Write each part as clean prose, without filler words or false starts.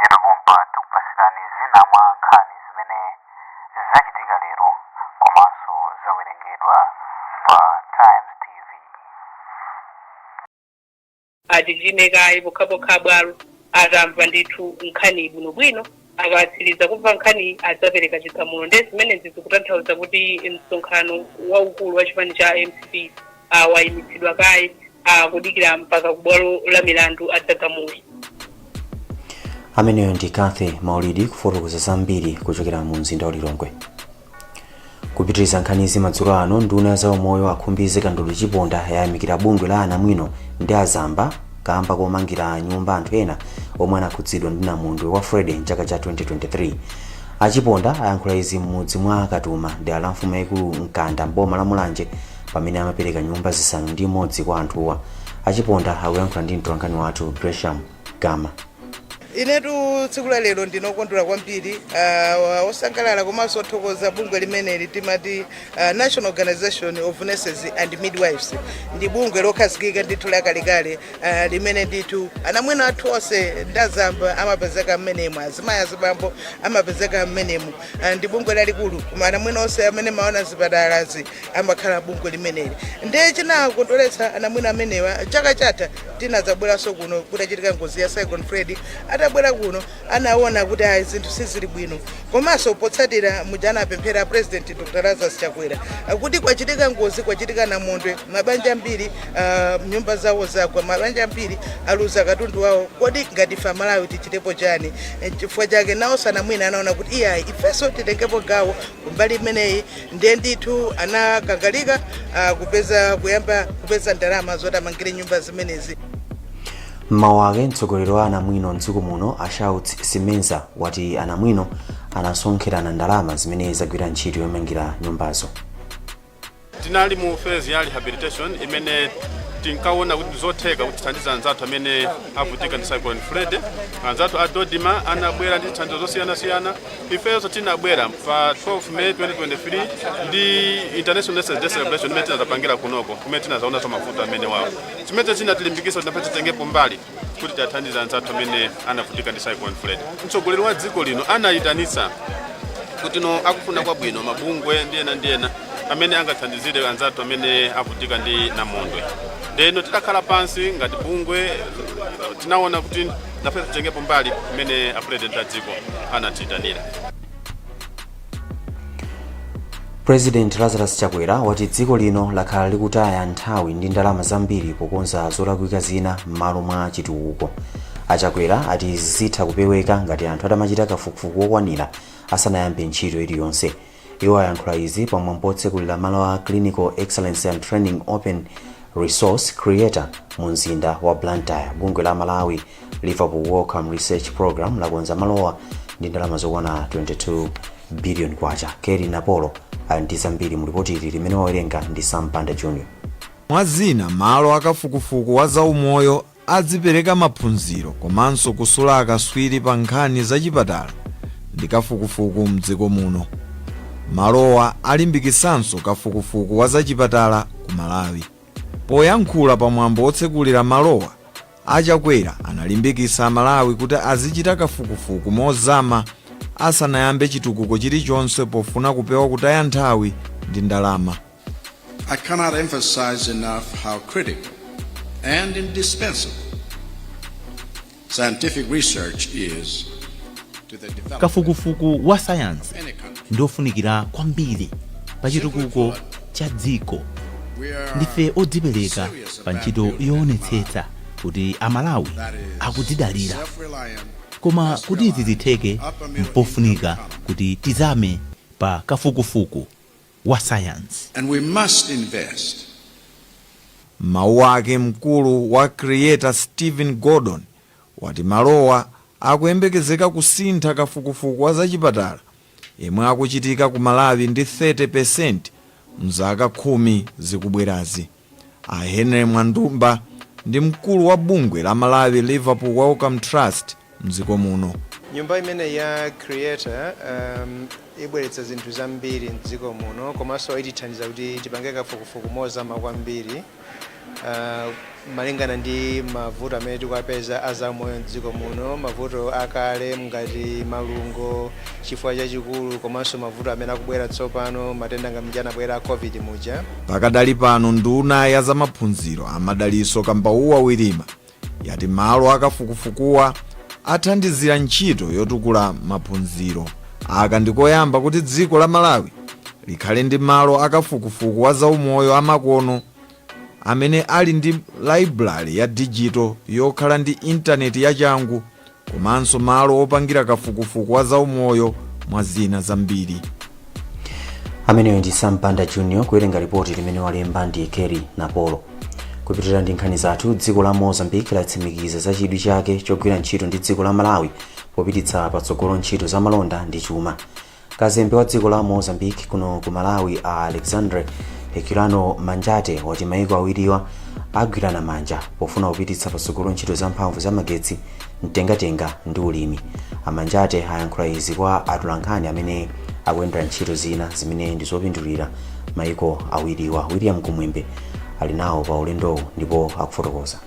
Posachedwa pompa tikupasirani zina mwa nkhani zimene zachitika lero komanso zawerengedwa pa Times TV. Atichime kaye pokhapokha bwalo atamva ndithu nkhani bwinobwino. Akatsiriza kumva nkhani, adzapereka chigamulo. Ndiye zimenezi zikutanthauza kuti msonkhano waukulu wa chipani cha MCP wayimitsidwa kaye kudikira mpaka kubwalo la milandu adzagamule. Ameneyo ndi Cathy Maulidi kufotokoza zambiri kuchokera mu mzinda wa Lilongwe. Kupitiriza nkhanizi madzulo ano, nduna ya zaumoyo a Khumbize Kandodo Chiponda yayamikira bungwe la anamwino ndi azamba kamba komangira nyumba anthu ena omwe anakhudzidwa ndi namondwe wa Freddy mchaka cha 2023. Achiponda ayankhula izi m'mudzi mwa Katuma, dera la mfumu yayikulu Mkanda, mboma la Mulanje, pamene amapereka nyumba 6 kwa anthuwa. Achiponda akuyankhula ndi mtolankhani wathu Gresham Gama. Inetu tsiku la lero ndinokondwera kwambiri, osangalala komanso othokoza bungwe limeneli timati National Organization of Nurses and Midwives. Ndi bungwe lokhazikika ndithu lakalekale, limene ndithu anamwino athu onse ndazamba amapezeka mmenemu, azimayi, azibambo amapezeka mmenemu. Ndi bungwe lalikulu, koma anamwino onse amene maona zipatalazi amakhala bungwe limeneli. Ndiye chinakondweretsa anamwino amenewa, chaka chatha tinadzabweranso kuno kutachitika ngozi ya Cyclone Freddy. Atabwera kuno anaona kuti ayi, zinthu sizili bwino, komanso potsatira muja anapemphera President Dr Lazarus Chakwera kuti kwachitika ngozi, kwachitika namondwe, mabanja ambiri nyumba zawo zagwa, mabanja ambiri aluza katundu wawo. Kodi ngati ife Amalawi tichitepo chani? Chifukwa chake nawo anamwino anaona kuti iyayi, ifenso titengepo gawo kumbali imeneyi. Ndiye ndithu anakangalika kupeza, kuyamba kupeza ndalama zoti amangire nyumba zimenezi. Mmawu ake, mtsogoleri wa anamwino mdziko muno a Shouts Simenza wati anamwino anasonkherana ndalama zimene zagwira ntchito yomangira nyumbazo. Tinali mu phase ya rehabilitation imene tinkaona kuti zotheka kuti tithandize anzathu amene avutika ndi Cyclone Freddy. Anzathu a DoDMA anabwera ndi zithandizo zosiyanasiyana. Ifenso tinabwera pa 12 May 2023 ndi International Nurses Day celebration imene tinazapangira kunoko, kumene tinazaonanso mavuto amene wawo, chimene chinatilimbikitsa kuti nafe titengepo mbali kuti tiathandize anzathu amene anavutika ndi Cyclone Freddy. Mtsogoleri wa dziko lino anayitanitsa kuti no, akufuna kwabwino mabungwe ndi ena ndi ena amene angathandizire anzathu amene avutika ndi namondwe. Ndeno titakhala pansi ngati bungwe, tinaona kuti nafe titengepo mbali imene a president a dziko anatiyitanira. President Lazarus Chakwera wati dziko lino lakhala likutaya nthawi ndi ndalama zambiri pokonza zolakwika zina m'malo mwa chitukuko. Achakwera ati izi zitha kupeweka ngati anthu atamachita kafukufuku wokwanira asanayambe ntchito iliyonse. Iwo ayankhula izi pamwambo otsekulira malo a Clinical Excellence and Training Open Resource, CREATOR, mu mzinda wa Blantyre. Bungwe la Malawi Liverpool Wellcome Research Program lakonza malowa ndi ndalama zokwana 22 billion kwacha. Keri Napolo ali ndi zambiri mu ripoti ili limene wawerenga ndi Sam Banda Jr. Mwa zina, malo akafukufuku wa zaumoyo adzipereka maphunziro komanso kusula akaswiri pa nkhani zachipatala ndi kafukufuku mdziko muno. Malowa alimbikisanso kafukufuku wa zachipatala ku Malawi. Poyankhula pamwambo wotsekulira malowa, Achakwera analimbikitsa Amalawi kuti azichita kafukufuku mozama asanayambe chitukuko chilichonse pofuna kupewa kutaya nthawi ndi ndalama. I cannot emphasize enough how critical and indispensable scientific research is to the development Kafukufuku wa sayansi of any country. Ndiofunikira kwambiri pa chitukuko cha dziko. We are Ndife odzipereka serious pa about ntchito building yoonetsetsa kuti Amalawi that is akudzidalira, self-reliant, koma kuti izi zitheke mpofunika kuti tizame pa kafukufuku wa sayansi. And we must invest Mawu ake, mkulu wa CREATOR Stephen Gordon wati malowa akuyembekezeka kusintha kafukufuku wa zachipatala yemwe akuchitika ku Malawi ndi 30% mzaka 10 zikubwerazi. A Henry Mwandumba ndi mkulu wa bungwe la Malawi Liverpool Wellcome Trust mdziko muno. Nyumba imene ya CREATOR ibweretsa zinthu zambiri mdziko muno, komanso itithandiza kuti tipange kafukufuku mozama kwambiri. Malingana ndi mavuto amene tikuwapeza azamoyo mdziko muno, mavuto akale ngati malungo, chifukwa chachikulu, komanso mavuto amene akubwera tsopano, matenda ngati anabwera a COVID muja. Pakadali pano, nduna ya zamaphunziro a Madalitso Kambauwa Wirima yati malo akafukufukuwa athandizira ntchito yotukula maphunziro. Aka ndikoyamba kuti dziko la Malawi likhale ndi malo akafukufuku wa zaumoyo amakono amene ali ndi library ya digital yokhala ndi intaneti yachangu, komanso malo opangira kafukufuku wa zaumoyo, mwa zina zambiri. Ameneyo ndi Sampanda Junior kuwerenga ripoti limene walemba ndi Kerry Napolo. Kupitirira ndi nkhani zathu, dziko la Mozambique latsimikiza za chidwi chake chogwira ntchito ndi dziko la Malawi popititsa patsogolo ntchito za malonda ndi chuma. Kazembe wa dziko la Mozambique kuno ku Malawi, a Alexandre Herculano Manjate, wati maiko awiriwa agwirana manja pofuna kupititsa patsogolo ntchito za mphamvu za magetsi, mtengatenga ndi ulimi. Amanjate ayankhula izi kwa atolankhani amene akuyendera ntchito zina zimene ndi zopindulira maiko awiriwa. William Kumwembe ali nawo pa ulendowu ndipo akufotokoza.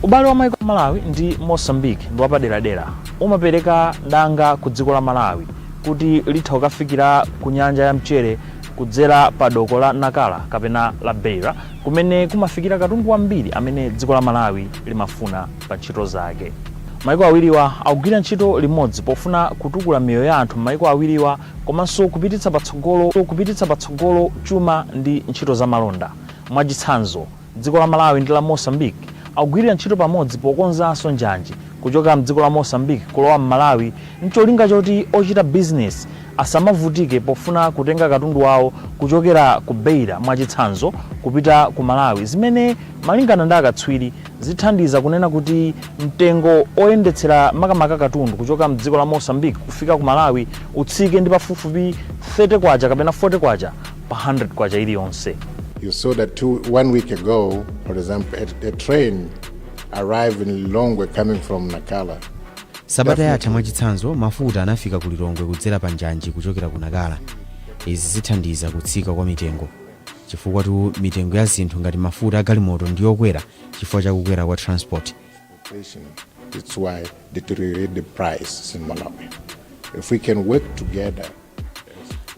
Ubale wa maiko a Malawi ndi Mozambique ndi wapaderadera. Umapereka danga ku dziko la Malawi kuti litha kukafikira ku nyanja ya mchere kudzera pa doko la Nacala kapena la Beira, kumene kumafikira katundu wambiri amene dziko la Malawi limafuna pa ntchito zake. Maiko awiriwa akugwira ntchito limodzi pofuna kutukula miyoyo ya anthu m'maiko awiriwa komanso kupititsa patsogolo chuma ndi ntchito za malonda. Mwachitsanzo, dziko la Malawi ndi la Mozambique akugwirira ntchito pamodzi pokonzanso njanji kuchoka mdziko la Mozambique kulowa m'Malawi, mcholinga choti ochita bizinesi asamavutike pofuna kutenga katundu wawo kuchokera ku Beira, mwachitsanzo, kupita ku Malawi, zimene malingana ndi akatswiri zithandiza kunena kuti mtengo oyendetsera makamaka katundu kuchoka mdziko la Mozambique kufika ku Malawi utsike ndi pafupifupi 30 kwacha kapena 40 kwacha pa 100 kwacha iliyonse. You saw that 1 week ago, for example, a train arrived in Lilongwe coming from Nacala. Sabata yatha, mwachitsanzo, mafuta anafika ku Lilongwe kudzera pa njanji kuchokera ku Nakala. Izi zithandiza kutsika kwa mitengo, chifukwa tu mitengo ya zinthu ngati mafuta agalimoto ndi yokwera chifukwa chakukwera kwa transport. Inflation, it's why deteriorate the price in Malawi. If we can work together,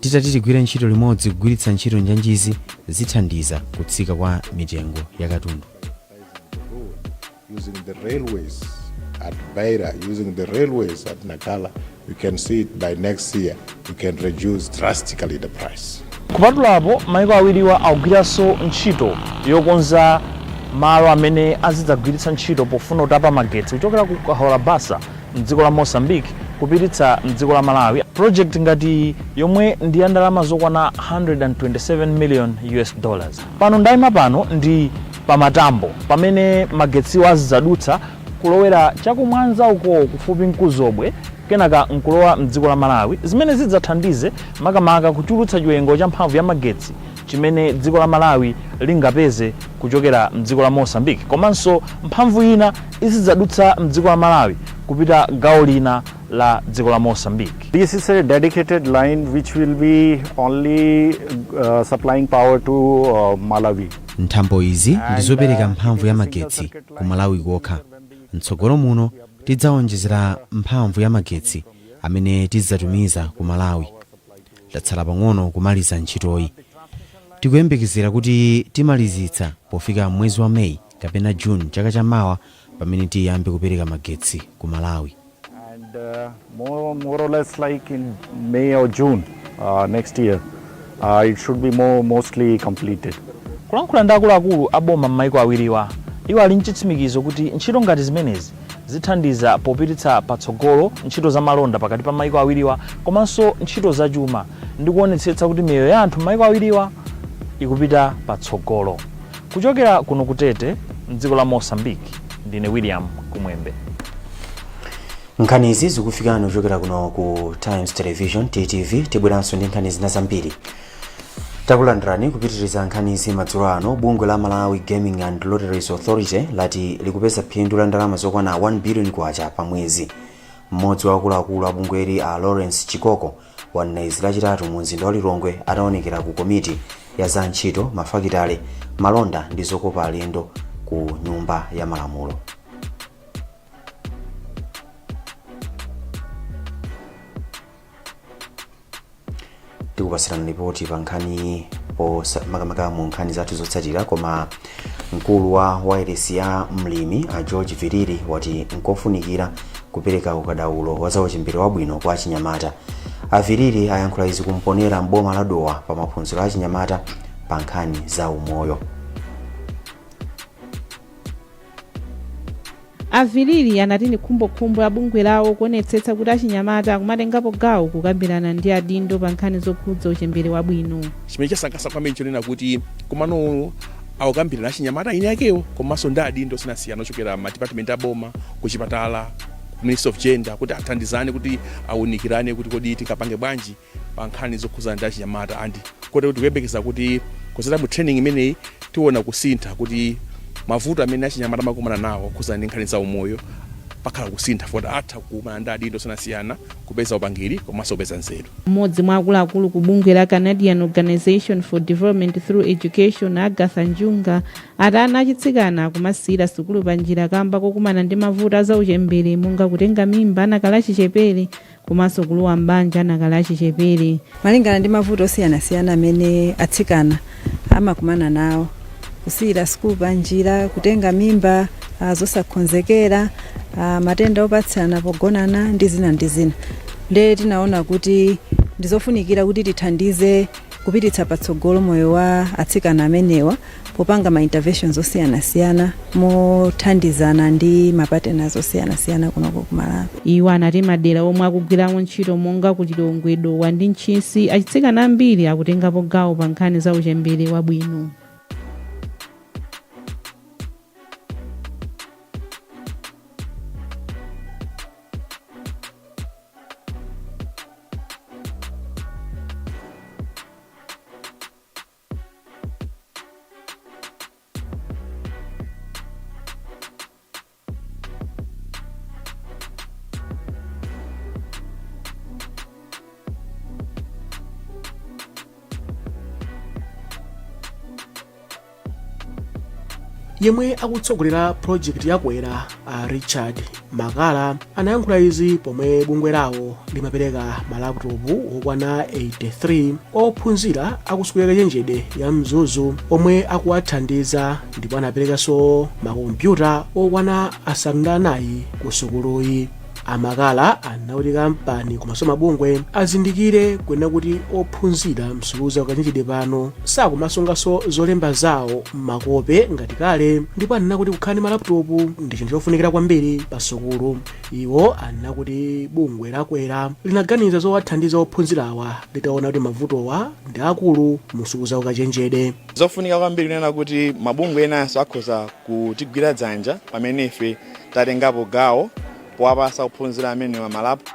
Titati tigwire ntchito limodzi kugwiritsa ntchito njanjizi, zithandiza kutsika kwa mitengo ya katundu. Using the railways at Beira, using the railways at Nacala, we can see it by next year, we can reduce drastically the price. Kupatulapo, maiko awiriwa akugwiranso ntchito yokonza malo amene azidzagwiritsa ntchito pofuna kutapa magetsi kuchokera ku Cahora Bassa mdziko la Mozambique kupititsa mdziko la Malawi, project ngati yomwe ndi ya ndalama zokwana 127 million US dollars. Pano ndayima pano ndi pamatambo pamene magetsiwo azidzadutsa kulowera chakumwanza uko kufupi nkuzobwe, kenaka nkulowa mdziko la Malawi, zimene zidzathandize makamaka kuchulutsa chiwerengero cha mphamvu ya magetsi chimene dziko la Malawi lingapeze kuchokera mdziko la Mozambique, komanso mphamvu ina izidzadutsa mdziko la Malawi kupita gawo lina la dziko la Mozambique. This is a dedicated line which will be only supplying power to Malawi. Nthambo izi ndi zopereka mphamvu ya magetsi ku Malawi kokha. Mtsogolo muno tidzawonjezera mphamvu ya magetsi amene tidzatumiza ku Malawi. Tatsala pang'ono kumaliza ntchitoyi. Tikuyembekezera kuti timalizitsa pofika mwezi wa Meyi kapena Juni chaka chamawa, pamene tiyambe kupereka magetsi ku Malawi. And more or less like in May or June next year, it should be mostly completed. Kulankhula ndi akuluakulu a boma m'maiko awiriwa, iwo ali mchitsimikizo kuti ntchito ngati zimenezi zithandiza popititsa patsogolo ntchito za malonda pakati pa maiko awiriwa komanso ntchito zachuma, ndi kuonetsetsa kuti miyoyo ya anthu m'maiko awiriwa ikupita patsogolo. Kuchokera kuno kutete mdziko la Mozambique, ndine William Kumwembe. Nkhani izi zikufikani kuchokera kuno ku Times Television, TTV. Tibweranso ndi nkhani zina zambiri. Takulandirani kupitiriza nkhani izi madzulo ano. Bungwe la Malawi Gaming and Lotteries Authority lati likupeza phindu la ndalama zokwana 1 billion kwacha pa mwezi. Mmodzi wa akuluakulu a bungweli, a Lawrence Chikoko, wanena izi Lachitatu mu mzinda wa Lilongwe ataonekera ku komiti ya za ntchito, mafakitale, malonda ndi zokopa alendo. Ku Nyumba ya Malamulo tikupasirani ripoti pa nkhani makamaka mu nkhani zathu zotsatira. Koma mkulu wa wailesi ya Mlimi, a George Viriri, wati nkofunikira kupereka ukadaulo wa zauchembere wabwino kwa achinyamata. A Viriri ayankhula izi kumponera mboma la Dowa pa maphunziro a achinyamata pa nkhani za umoyo. A Viriri anati ndi khumbokhumbo la bungwe lawo kuonetsetsa kuti achinyamata akumatengapo gawo kukambirana ndi adindo pa nkhani zokhudza uchembere wabwino. Chimene chasangalatsa kwambiri nchonena kuti mkumanowu akukambirana achinyamata eni akewo komanso ndi adindo osiyanasiyana ochokera ma department a boma, kuchipatala, ku Ministry of Gender, kuti athandizane, kuti awunikirane kuti kodi tingapange bwanji pa nkhani zokhudzana ndi achinyamata. And kotero tikuyembekeza kuti kudzera mu training imeneyi tiona kusintha, kuti mavuto amene achinyamata amakumana nawo okhudzana ndi nkhani za umoyo pakhala kusintha, poti atha kukumana ndi adindo osiyanasiyana, kupeza upangiri komanso kupeza nzeru. Mmodzi mwa akuluakulu ku bungwe la Canadian Organization for Development Through Education, Agatha Njunga, ati ana achitsikana akumasiyira sukulu pa njira kamba kokumana ndi mavuto azauchembere monga kutenga mimba anakali achichepere komanso kulowa m'banja anakali achichepere. Malingana ndi mavuto osiyanasiyana amene atsikana amakumana nawo, kusiyira sukulu pa njira, kutenga mimba zosakonzekera, matenda opatsirana pogonana ndi zina ndi zina, ndiye tinaona kuti ndizofunikira kuti tithandize kupititsa patsogolo moyo wa atsikana amenewa popanga ma interventions osiyanasiyana mothandizana ndi ma partners osiyanasiyana kunoko ku Malawi. Iwo anati madera omwe akugwiramo ntchito monga ku Lilongwe, Dowa ndi Ntchisi, achitsikana ambiri akutengapo gawo pa nkhani za uchembere wabwino. Yemwe akutsogolera project yakwera, a Richard Makala, anayankhula izi pomwe bungwe lawo limapereka malaputopu okwana 83 kwa ophunzira akusukulu yakachenjede ya Mzuzu omwe akuwathandiza, ndipo anaperekanso makompyuta okwana 94 ku sukuluyi. Amakala anati kampani komanso mabungwe azindikire kunena kuti ophunzira msukulu za ukachenjede pano sakumasunganso zolemba zawo m'makope ngati kale, ndipo anena kuti kukhala ndi malaputopu ndi chinthu chofunikira kwambiri pa sukulu. Iwo anena kuti bungwe lakwera linaganiza zowathandiza ophunzirawa litaona kuti mavutowa ndi akulu mu sukulu za ukachenjede. Zofunika kwambiri kunena kuti mabungwe enanso akhoza kutigwira dzanja pamene ife tatengapo gawo powapasa ophunzira amenewa ma laptop.